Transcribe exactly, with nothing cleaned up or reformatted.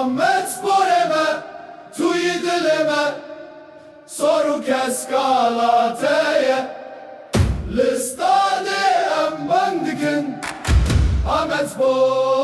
Amed Sporê me, tu yî dilê me, sor û keskala te ye. Li stadê em bang dikin, Amed Spor.